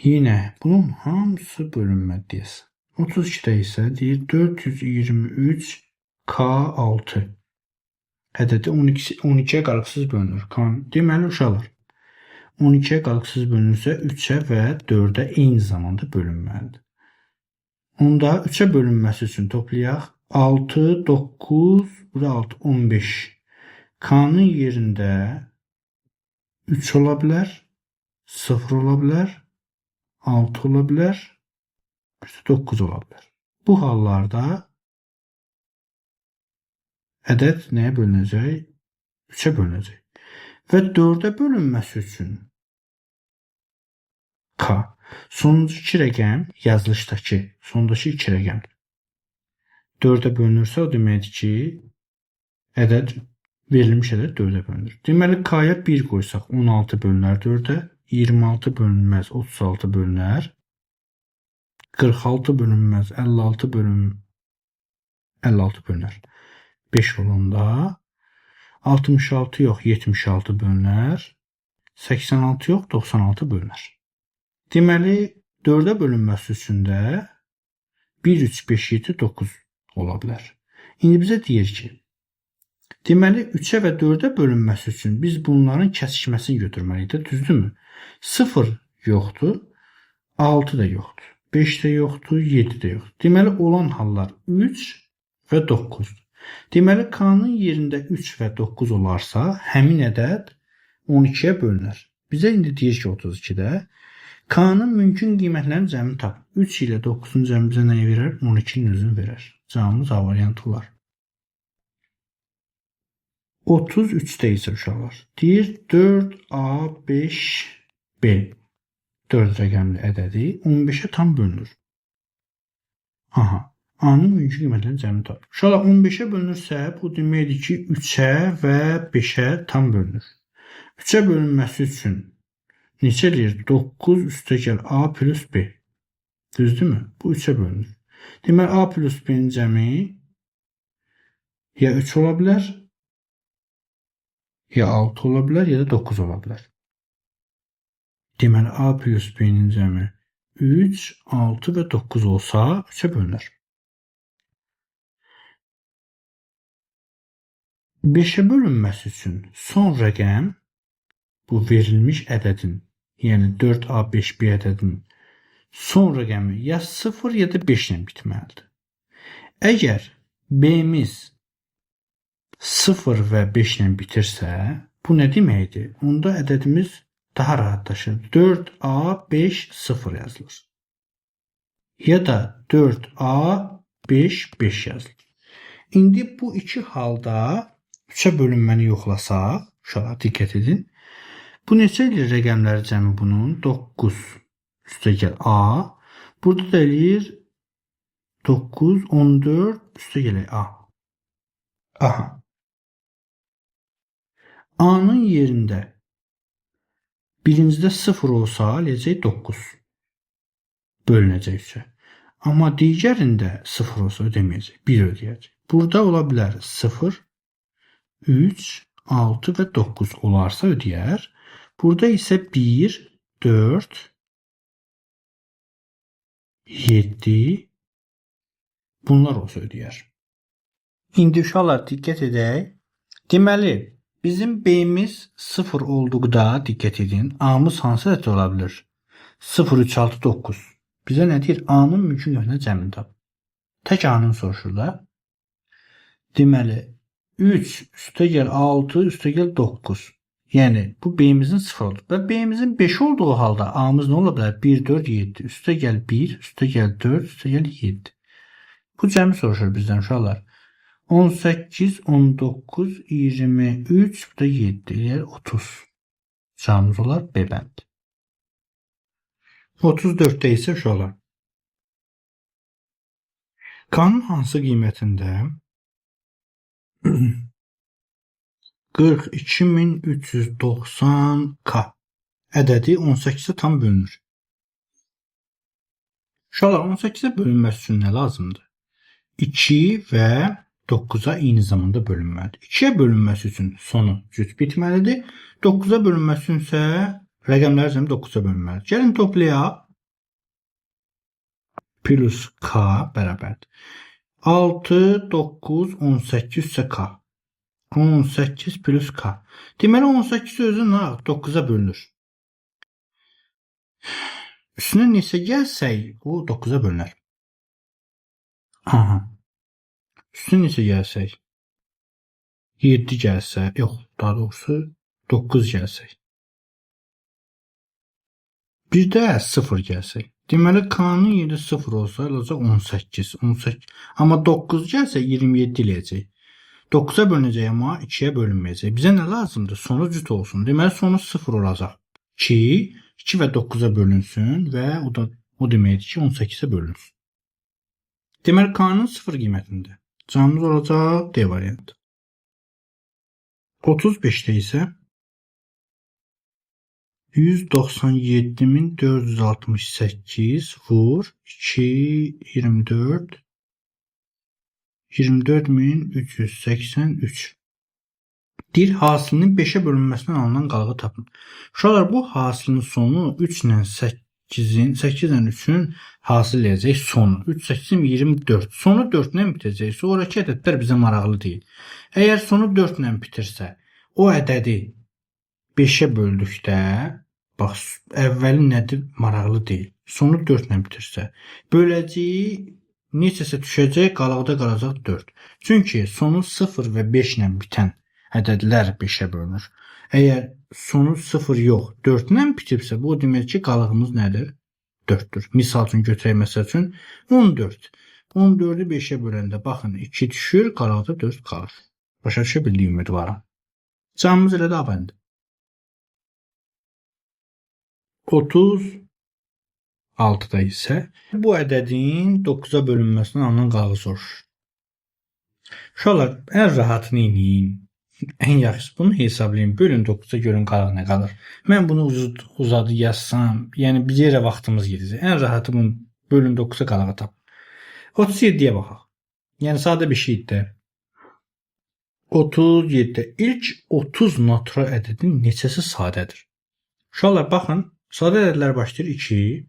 yenə bunun hamısı bölünmədi deyəsən. 32-də isə deyir 423 K6 ədədi 12-yə qalıqsız bölünür. Deməli, uşaqlar, 12-yə qalıqsız bölünürsə 3-ə və 4-ə eyni zamanda bölünməlidir. Onda 3-ə bölünməsi üçün toplayaq. 6, 9, burada 6, 15. K-nın yerində 3 ola bilər, 0 ola bilər, 6 ola bilər, 9 ola bilər. Bu hallarda ədəd nəyə bölünəcək? 3-ə bölünəcək. Və 4-ə bölünməsi üçün K. Sonuncu 2 rəqəm yazılışdakı, sondakı 2 rəqəm. 4-ə bölünürsə, o deməkdir ki, verilmiş ədəd 4-ə bölünür. Deməli, K-ya 1 qoysaq, 16 bölünər 4-ə, 26 bölünməz, 36 bölünər, 46 bölünməz, 56 bölünər. 5 olanda 66 yox, 76 bölünər, 86 yox, 96 bölünər. Deməli, 4-ə bölünməsi üçün də 1, 3, 5, 7, 9 ola bilər. İndi bizə deyir ki, deməli, 3-ə və 4-ə bölünməsi üçün biz bunların kəsişməsini götürməliyik də, düzdürmü? 0 yoxdur, 6 da yoxdur, 5 də yoxdur, 7 də yoxdur. Deməli, olan hallar 3 və 9-dur. Deməli, K-nın yerində 3 və 9 olarsa, həmin ədəd 12-yə bölünər. Bizə indi deyir ki, 32-də K-nın mümkün qiymətlərinin cəmini tap. 3 ilə 9-un cəmi bizə nəyi verər? 12-nin özünü verər. Cavabımız A variantı olar. 33-də isə uşaqlar. Deyir 4A5B. 4 rəqəmli ədədi 15-ə tam bölünür. Aha. A-nın mümkün qiymətlərinin cəmini tap. Uşaqlar, 15-ə bölünürsə, bu deməkdir ki, 3-ə və 5-ə tam bölünür. 3-ə bölünməsi üçün neçə eləyir? 9 üstəgəl A plus B. Düzdürmü? Bu 3-ə bölünür. Deməli, A plus B-nin cəmi ya 3 ola bilər, ya 6 ola bilər, ya da 9 ola bilər. Deməli, A plus B-nin cəmi 3, 6 və 9 olsa 3-ə bölünər. 5-ə bölünməsi üçün son rəqəm bu verilmiş ədədin, yəni 4A5B ədədinin son rəqəmi ya 0 ya da 5 ilə bitməlidir. Əgər B-miz 0 və 5 ilə bitirsə, bu nə deməkdir? Onda ədədimiz daha rahatlaşır. 4A5 0 yazılır. Ya da 4A 5, 5 yazılır. İndi bu iki halda 3-ə bölünməni yoxlasaq, uşaqlar diqqət edin. Bu neçə eləyir rəqəmləri cəmi bunun? 9 üstəgəl A. Burada da eləyir 9, 14 üstəgəl A. Aha. A-nın yerində birincidə 0 olsa eləyəcək 9. Bölünəcək 3-ə. Amma digərində 0 olsa ödəməyəcək. 1 ödəyəcək. Burada ola bilər 0, 3, 6 və 9 olarsa ödəyər. Burada isə 1, 4, 7 bunlar olsa ödəyər. İndi uşaqlar diqqət edək. Deməli, bizim B-miz 0 olduqda diqqət edin. A-mız hansı ədəd ola bilər? 0, 3, 6, 9. Bizə nə deyir? A-nın mümkün qiymətinin cəmini tap. Tək A-nın soruşur da. Deməli, 3 üstəgəl 6 üstəgəl 9. Yəni, bu B-mizin 0 oldu. Və B-mizin 5 olduğu halda A-mız nə ola bilər? 1, 4, 7. Üstəgəl 1, üstəgəl 4, üstəgəl 7. Bu cəmi soruşur bizdən uşaqlar. 18, 19, 23, bu da 7. Eləyər 30. Cavabımız olar B bəndi. 34-də isə uşaqlar. K-nın hansı qiymətində 42390 K ədədi 18-ə tam bölünür. Uşaqlar, 18-ə bölünməsi üçün nə lazımdır? 2 və 9-a eyni zamanda bölünməlidir. 2-yə bölünməsi üçün sonu cüt bitməlidir. 9-a bölünməsi üçün isə rəqəmlər cəmi 9-a bölünməlidir. Gəlin toplayaq. Plus K bərabərdir. 6, 9, 18 isə K. 18 plus K. Deməli, 18 özü nə? 9-a bölünür. Üstünə neçə gəlsək, o 9-a bölünər. Aha. Üstünə neçə gəlsək? 7 gəlsə, yox, daha doğrusu 9 gəlsək. Bir də 0 gəlsək. Deməli, K-nın yeri 0 olsa, olacaq 18. 18. Amma 9 gəlsə 27 eləyəcək. 9-a bölünəcək, amma 2-yə bölünməyəcək. Bizə nə lazımdır? Sonu cüt olsun. Deməli, sonu 0 olacaq. 2, 2 və 9-a bölünsün və o da o deməkdir ki, 18-ə bölünsün. Deməli, K-nın 0 qiymətində. Cavabımız olacaq D variantı. 35-də isə 197.468 vur 2, 24, 24.383. Deyir, hasilinin 5-ə bölünməsindən alınan qalığı tapın. Uşaqlar, bu hasilin sonu 3 ilə 8-in, 8 ilə 3-ün hasil edəcək sonu. 3, 8, 24. Sonu 4 ilə bitəcək. Sonraki ədədlər bizə maraqlı deyil. Əgər sonu 4 ilə bitirsə, o ədədi 5-ə böldükdə, bax, əvvəli nədir maraqlı deyil. Sonu 4 ilə bitirsə, böləcəyi neçəsə düşəcək, qalıqda qalacaq 4. Çünki sonu 0 və 5 ilə bitən ədədlər 5-ə bölünür. Əgər sonu 0 yox, 4 ilə bitibsə, bu o demək ki, qalığımız nədir? 4-dür. Misal üçün götürək, məsəl üçün 14. 14-ü 5-ə böləndə, baxın, 2 düşür, qalıqda 4 qalır. Başa düşə bildiyim ümidvaram. Cavabımız elə də A bəndi. 36-da isə bu ədədin 9-a bölünməsindən alınan qalığı soruşur. Uşaqlar, ən rahatını eləyin. Ən yaxşısı bunu hesablayın. Bölün 9-a görün qalıq nə qalır. Mən bunu uzadı yazsam, yəni bir yerə vaxtımız gedəcək. Ən rahatı bunu bölün 9-a qalığı tap. 37-yə baxaq. Yəni sadə bir şeydir də. 37-də ilk 30 natural ədədin neçəsi sadədir? Uşaqlar, baxın, sadə ədədlər başlayır 2,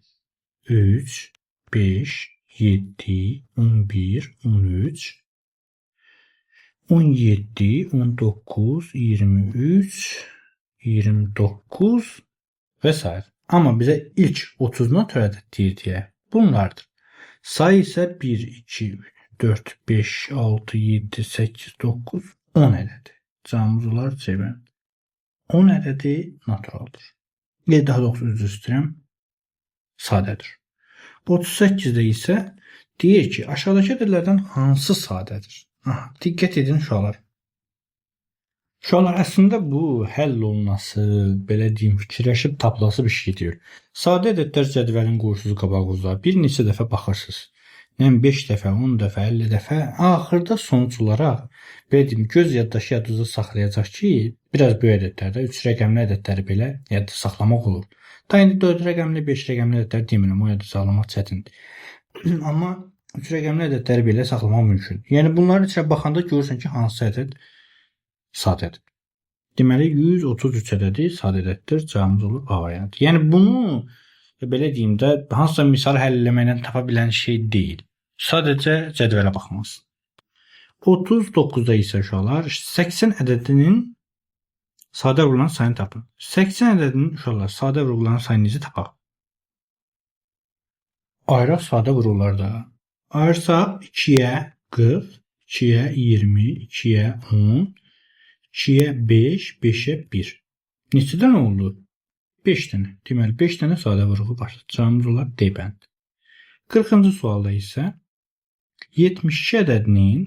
3, 5, 7, 11, 13, 17, 19, 23, 29 və s. Amma bizə ilk 30 natural ədəd deyir deyə bunlardır. Sayı isə 1, 2, 4, 5, 6, 7, 8, 9, 10 ədədi. Cavabımız olar C bəndi. 10 ədədi naturaldır. Daha doğrusu üzr istəyirəm, sadədir. 38-də isə Deyir ki, aşağıdakı ədədlərdən hansı sadədir? Aha, diqqət edin uşaqlar. Uşaqlar, əslində bu həll olunası, belə deyim, fikirləşib tapılası bir şey deyil. Sadə ədədlər cədvəlini qoyursunuz qabağınıza, bir neçə dəfə baxırsınız. Yəni 5 dəfə, 10 dəfə, 50 dəfə, axırda sonuc olaraq belə deyim, göz yaddaşı yadınızda saxlayacaq ki, biraz böyük ədədlərdə 3 rəqəmli ədədləri belə yadda saxlamaq olur. Da indi 4 rəqəmli, 5 rəqəmli ədədləri demirəm, o yadda saxlamaq çətindir. Amma 3 rəqəmli ədədləri belə saxlamaq mümkündür. Yəni bunların içinə baxanda görürsən ki, hansı ədəd sadədir. Deməli 133 ədədi sadə ədəddir. Cavabımız olur A variantı. Yəni bunu belə deyim də, hansısa misal həll eləməklə tapa bilən şey deyil. Sadəcə cədvələ baxmalısın. 39-da isə uşaqlar 80 ədədinin sadə vurulan sayını tapın. 80 ədədinin uşaqlar sadə vurulan sayını necə tapaq? Ayıraq sadə vuruqlarda. Ayırsaq 2-yə 40, 2-yə 20, 2-yə 10, 2-yə 5, 5-ə 1. Neçə dənə oldu? 5 dənə. Deməli 5 dənə sadə vuruğu var. Cavabımız olar D bəndi. 40-cı sualda isə 72 ədədinin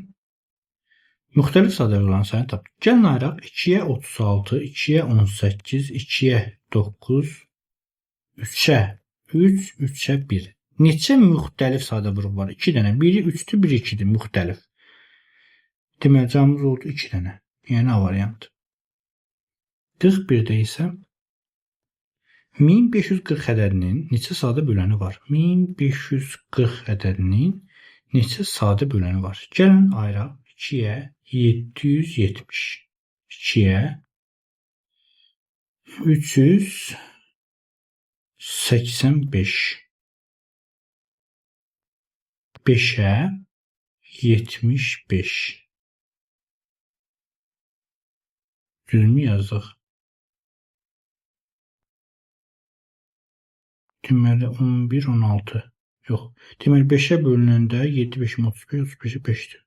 müxtəlif sadə vurulan sayını tapın. Gəlin ayıraq 2-yə 36, 2-yə 18, 2-yə 9, 3-ə 3, 3-ə 1. Neçə müxtəlif sadə vuruq var? 2 dənə. Biri 3-dür, biri 2-dir. Müxtəlif. Deməli, cavabımız oldu 2 dənə. Yəni A variantı. 41-də isə 1540 ədədinin neçə sadə böləni var? 1540 ədədinin neçə sadə böləni var? Gəlin ayıraq 2-yə 770, 2-yə 385, 5-ə 75. Düzmü yazdıq? Deməli 11, 16. Yox. Deməli 5-ə bölünəndə 7, 5, 35, 35-ə 5-dir.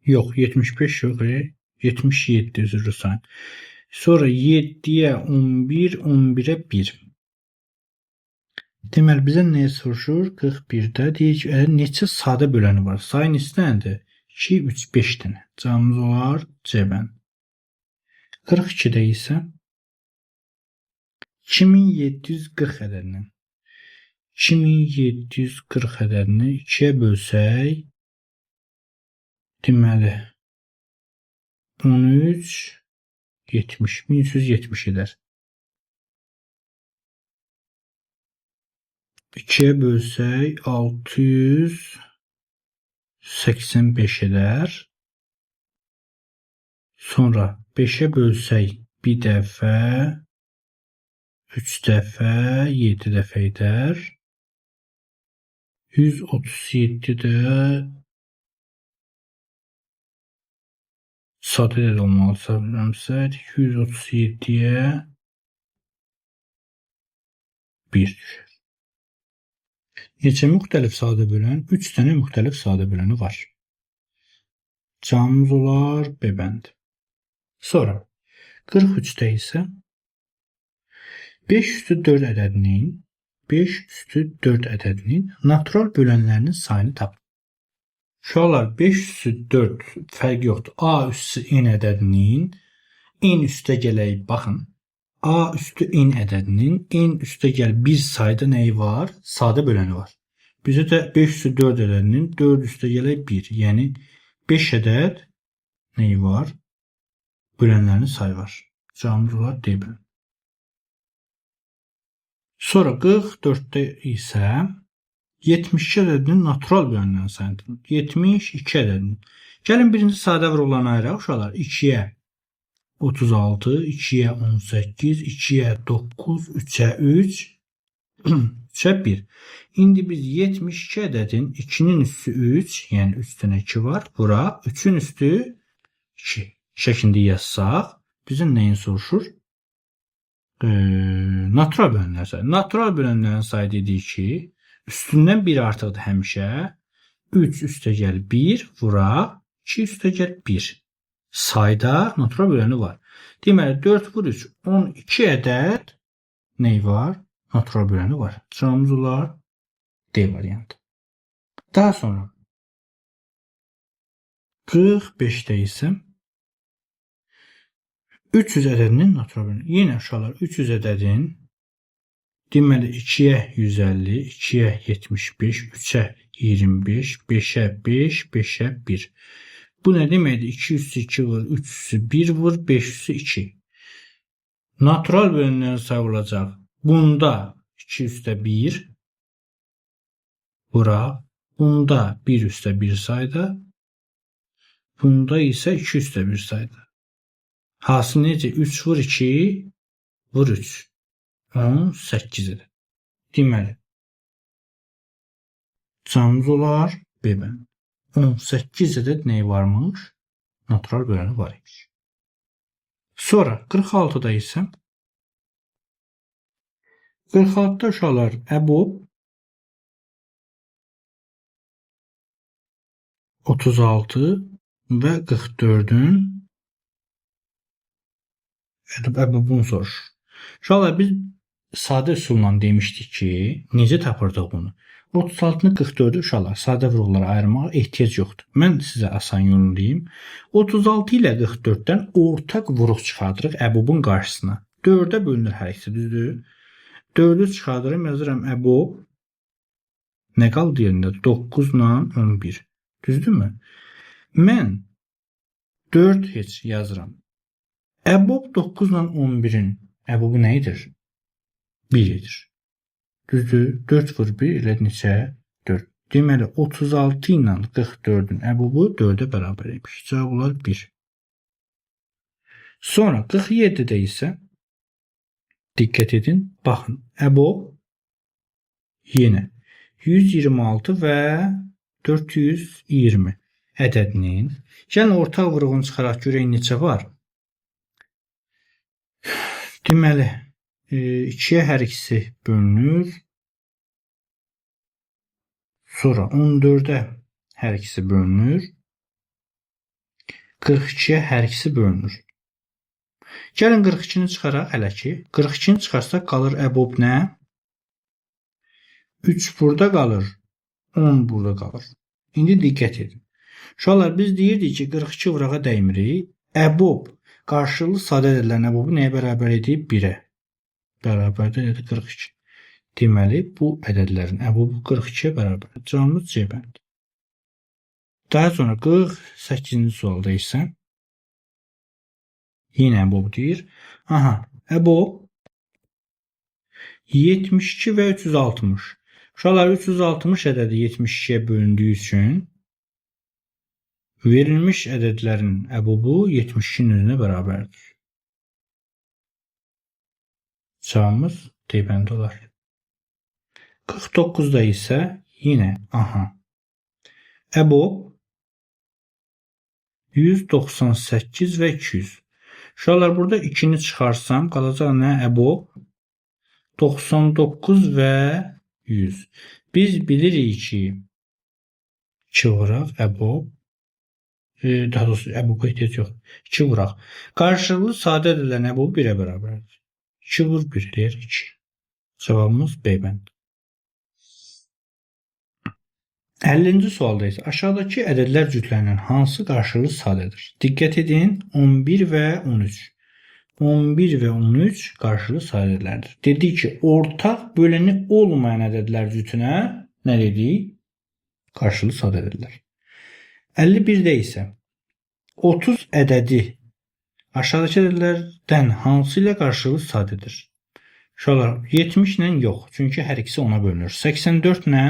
Yox, 75 yox, 77 üzr istəyirəm. Sonra 7-yə 11, 11-ə 1. Deməli bizə nəyə soruşur? 41-də deyir ki, neçə sadə böləni var? Sayı neçə dənədir? 2, 3, 5 dənə. Cavabımız olar C bəndi. 42-də isə 2740 ədədinin 2740 ədədini 2-yə bölsək, deməli 13, 70, 1370 edər. 2-yə bölsək 685 edər. Sonra 5-ə bölsək bir dəfə, 3 dəfə, 7 dəfə edər. 137 də sadə ədəd olmalı bilmirəmsə, 237-yə 1 düşər. Neçə müxtəlif sadə bölən? 3 dənə müxtəlif sadə böləni var. Cavabımız olar B bəndi. Sonra 43-də isə 5 üstü 4 ədədinin 5 üstü 4 ədədinin natural bölənlərinin sayını tapın. Uşaqlar 5 üstü 4 fərqi yoxdur. A üstü n ədədinin n üstə gələk baxın. A üstü n ədədinin n üstə gəl bir sayda nəyi var? Sadə böləni var. Bizə də 5 üstü 4 ədədinin 4 üstə gələk 1. Yəni 5 ədəd nəyi var? Bölənlərinin sayı var. Cavabımız olar D bölən. Sonra 44-də isə 72 ədədinin natural bölənlərinin sayını tapın. 72 ədədinin. Gəlin birinci sadə vuruqlarını ayıraq uşaqlar. 2-yə 36, 2-yə 18, 2-yə 9, 3-ə 3, 3-ə 1. İndi biz 72 ədədin 2-nin üstü 3, yəni 3 dənə 2 var. Vuraq 3-ün üstü 2 şəklində yazsaq, bizə nəyin soruşur? Natural bölənlərin sayı. Natural bölənlərin sayı dedik ki, üstündən 1 artıqdır həmişə. 3 üstə gəl 1, vuraq 2 üstə gəl 1. Sayda natural böləni var. Deməli 4 vur 3, 12 ədəd Ney var? Natural böləni var. Cavabımız olar D variantı. Daha sonra 45-də isə 300 ədədinin natural böləni. Yenə uşaqlar 300 ədədin deməli 2-yə 150, 2-yə 75, 3-ə 25, 5-ə 5, 5-ə 1. Bu nə deməkdir? 2 üstü 2 vur, 3 üstü 1 vur, 5 üstü 2. Natural bölənlərin sayı olacaq. Bunda 2 üstə 1 vuraq. Bunda 1 üstə 1 sayda. Bunda isə 2 üstə 1 sayda. Hasil necə? 3 vur 2 vur 3. 18 ədəd. Deməli, cavabımız olar B bəndi. 18 ədəd nəyi varmış? Natural böləni var imiş. Sonra 46-da isə 46-da uşaqlar əbob 36 və 44-ün əbobunu soruşur. Uşaqlar biz sadə üsulla demişdik ki, necə tapırdıq bunu? 36-nı 44-ü uşaqlar sadə vuruqlara ayırmağa ehtiyac yoxdur. Mən sizə asan yolunu deyim. 36 ilə 44-dən ortaq vuruq çıxardırıq əbobun qarşısına. 4-ə bölünür hər ikisi, düzdür? 4-ü çıxardırım, yazıram əbob. Nə qaldı yerində? 9 ilə 11. Düzdürmü? Mən 4 heç yazıram. Əbob 9 ilə 11-in əbobu nə edir? 1 edir. Düzdür? 4 vur 1 elə neçə? 4. Deməli 36 ilə 44-ün əbobu 4-ə bərabər imiş. Cavab olar 1. Sonra 47-də isə diqqət edin. Baxın, əbob yenə 126 və 420 ədədinin. Gəlin ortaq vuruğunu çıxaraq görək neçə var. Deməli, 2-yə hər ikisi bölünür. Sonra 14-ə hər ikisi bölünür. 42-yə hər ikisi bölünür. Gəlin 42-ni çıxaraq hələ ki. 42-ni çıxarsaq qalır əbob nə? 3 burada qalır, 10 burada qalır. İndi diqqət edin. Uşaqlar biz deyirdik ki, 42 vurağa dəymirik. Əbob qarşılıqlı sadə ədədlərin əbobu nəyə bərabər edib? 1-ə. Bərabərdir elədir 42. Deməli, bu ədədlərin əbobu 42-yə bərabərdir. Cavabımız C bəndi. Daha sonra 48-ci sualda isə yenə əbob deyir. Aha, əbob 72 və 360. Uşaqlar 360 ədədi 72-yə bölündüyü üçün verilmiş ədədlərin əbobu 72-nin özünə bərabərdir. Cavabımız D bəndi olar. 49-da isə yenə aha əbob 198 və 200. Uşaqlar burada 2-ni çıxarsam qalacaq nə? Əbob 99 və 100. Biz bilirik ki 2 vuraq əbob, daha doğrusu əboba ehtiyac yoxdur. 2 vuraq. Qarşılıqlı sadə ədədlərin əbobu 1-ə bərabərdir. 2 vur 1 eləyər 2. Cavabımız B bəndi. 50-ci sualda isə aşağıdakı ədədlər cütlərindən hansı qarşılıqlı sadədir? Diqqət edin, 11 və 13. 11 və 13 qarşılıqlı sadələrdir. Dedik ki, ortaq böləni olmayan ədədlər cütünə nə dedik? Qarşılıqlı sadə ədədlər. 51-də isə 30 ədədi aşağıdakı ədədlərdən hansı ilə qarşılıqlı sadədir? Uşaqlar, 70 ilə yox, çünki hər ikisi 10-a bölünür. 84 ilə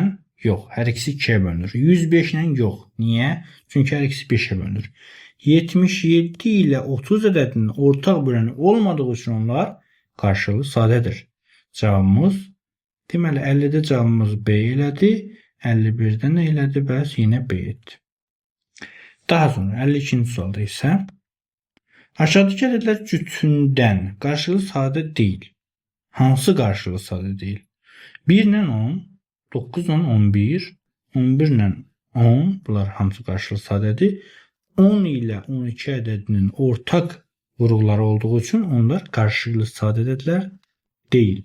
yox, hər ikisi 2-yə bölünür. 105 ilə yox. Niyə? Çünki hər ikisi 5-ə bölünür. 77 ilə 30 ədədinin ortaq böləni olmadığı üçün onlar qarşılıqlı sadədir. Cavabımız, deməli 50-də cavabımız B elədi, 51-də nə elədi? Bəs yenə B etdi. Daha sonra 52-ci sualda isə aşağıdakı ədədlər cütündən qarşılıqlı sadə deyil. Hansı qarşılıqlı sadə deyil? 1 ilə 10, 9 ilə 11, 11 ilə 10, bunlar hamısı qarşılıqlı sadədir. 10 ilə 12 ədədinin ortaq vuruqları olduğu üçün onlar qarşılıqlı sadə ədədlər deyil.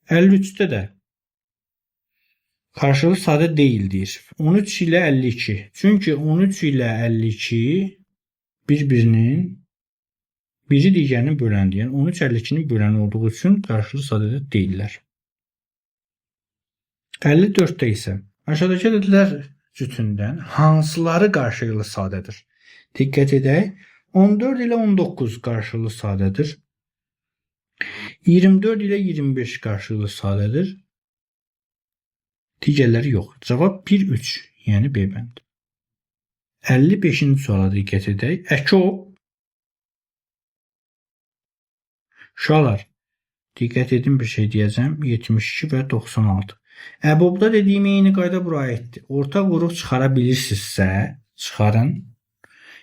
53-də də qarşılıqlı sadə deyil deyir. 13 ilə 52. Çünki 13 ilə 52 bir-birinin biri digərinin böləndir. Yəni 13 52-nin böləni olduğu üçün qarşılıqlı sadə ədəd deyillər. 54-də isə aşağıdakı ədədlər cütündən hansıları qarşılıqlı sadədir? Diqqət edək. 14 ilə 19 qarşılıqlı sadədir. 24 ilə 25 qarşılıqlı sadədir. Digərləri yox. Cavab 1, 3, yəni B bəndi. 55-ci suala diqqət edək. Əkob. Uşaqlar, diqqət edin, bir şey deyəcəm. 72 və 96. Əbobda dediyim eyni qayda bura aiddir. Ortaq vuruq çıxara bilirsinizsə, çıxarın.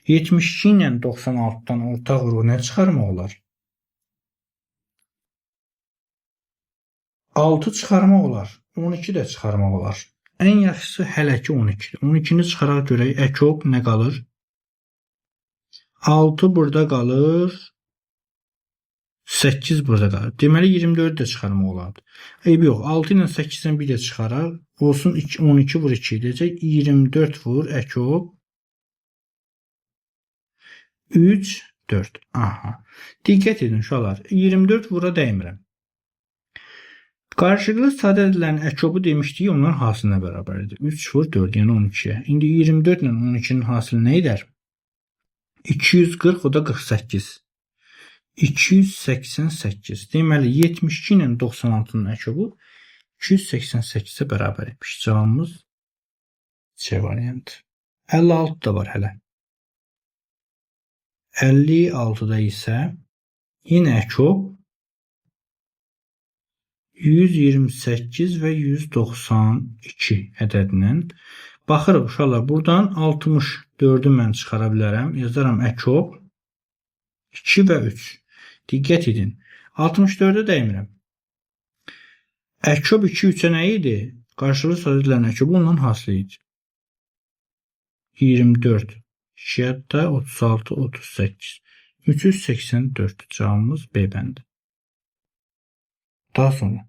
72 ilə 96-dan ortaq vuruq nə çıxarmaq olar? 6 çıxarmaq olar. 12 də çıxarmaq olar. Ən yaxşısı hələ ki 12-dir. 12-ni çıxaraq görək. Əkob nə qalır? 6 burada qalır. 8 burada qalır. Deməli 24 də çıxarmaq olardı. Eybi yox. 6 ilə 8-dən bir də çıxaraq. Olsun 12 vur 2 edəcək. 24 vur əkob. 3, 4. Aha. Diqqət edin uşaqlar. 24 vura dəymirəm. Qarşılıqlı sadə ədədlərin əkobu demişdik, onların hasilinə bərabərdir. 3 vur 4, yəni 12-yə. İndi 24 ilə 12-nin hasili nə edər? 240, o da 48. 288. Deməli, 72 ilə 96-nın əkobu 288-ə bərabər imiş. Cavabımız C variantı. 56 da var hələ. 56-da isə yenə əkob 128 və 192 ədədinin. Baxırıq uşaqlar, buradan 64-ü mən çıxara bilərəm. Yazaram əkob 2 və 3. Diqqət edin. 64-ə dəymirəm. Əkob 2, 3-ə nə idi? Qarşılıqlı sadə ədədlərin əkobu ondan hasili idi. 24, 2-yə də 36, 38. 384 cavabımız B bəndi. Daha sonra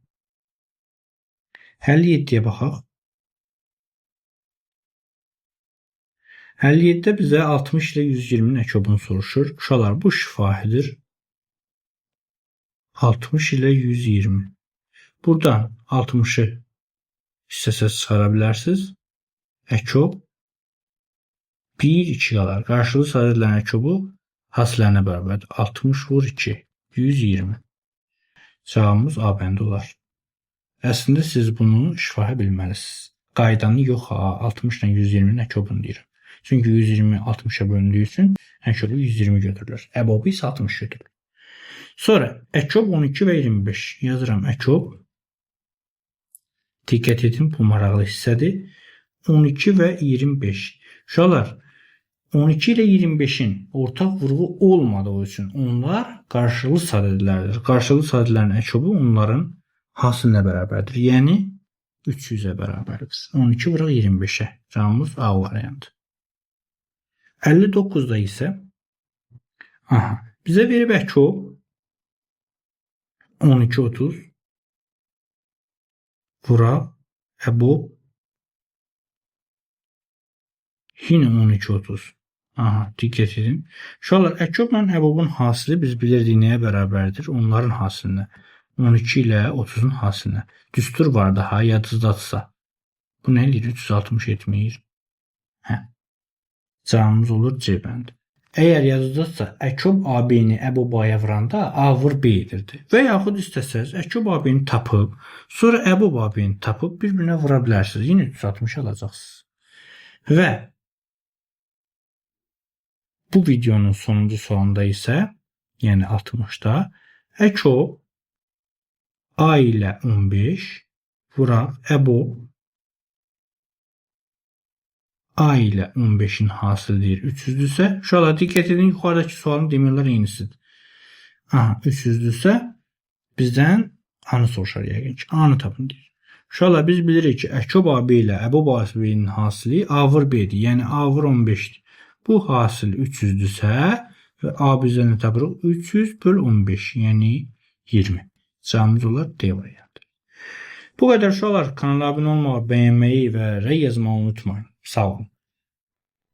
57-yə baxaq. 57-də bizə 60 ilə 120-nin əkobunu soruşur. Uşaqlar, bu şifahidir. 60 ilə 120. Buradan 60-ı istəsəz çıxara bilərsiniz. Əkob 1, 2 qalar. Qarşılıqlı sadə ədədlərin əkobu hasilərinə bərabərdir. 60 vur 2, 120. Cavabımız A bəndi olar. Əslində siz bunu şifahi bilməlisiniz. Qaydanı yox ha, 60 ilə 120-nin əkobunu deyirəm. Çünki 120 60-a bölündüyü üçün əkobu 120 götürülür. Əbobu isə 60 götürülür. Sonra əkob 12 və 25. Yazıram əkob. Diqqət edin, bu maraqlı hissədir. 12 və 25. Uşaqlar, 12 ilə 25-in ortaq vurğu olmadığı üçün onlar qarşılıqlı sadə ədədlərdir. Qarşılıqlı sadə ədədlərin əkobu onların hasilinə bərabərdir. Yəni 300-ə bərabərdir. 12 vuraq 25-ə. Cavabımız A variantı. 59-da isə aha, bizə verib əkob 12, 30 vuraq əbob yenə 12, 30. Aha, diqqət edin. Uşaqlar, əkobla əbobun hasili biz bilirdik nəyə bərabərdir? Onların hasilinə. 12 ilə 30-un hasilinə. Düstur var daha, yadınızdadırsa. Bu nə eləyir? 360 etmir. Hə. Cavabımız olur C bəndi. Əgər yadınızdadırsa, əkob AB-ni əbob A-ya vuranda A vur B edirdi. Və yaxud istəsəz, əkob AB-ni tapıb, sonra əbob AB-ni tapıb bir-birinə vura bilərsiniz. Yenə 360 alacaqsınız. Və bu videonun sonuncu sualında isə, yəni 60-da, əkob A ilə 15 vuraq əbob A ilə 15-in hasili deyir 300-dürsə, uşaqlar diqqət edin, yuxarıdakı sualın demək olar eynisidir. Aha, 300-dürsə bizdən A-nı soruşar yəqin ki, A-nı tapın deyir. Uşaqlar, biz bilirik ki, əkob AB ilə əbob AB-nin hasili A vur B-dir, yəni A vur 15-dir. Bu hasil 300-dürsə və A bizə nə tapırıq? 300 böl 15, yəni 20. Cavabımız olar D variantı. Bu qədər uşaqlar. Kanala abunə olmağı, bəyənməyi və rəy yazmağı unutmayın. Sağ olun.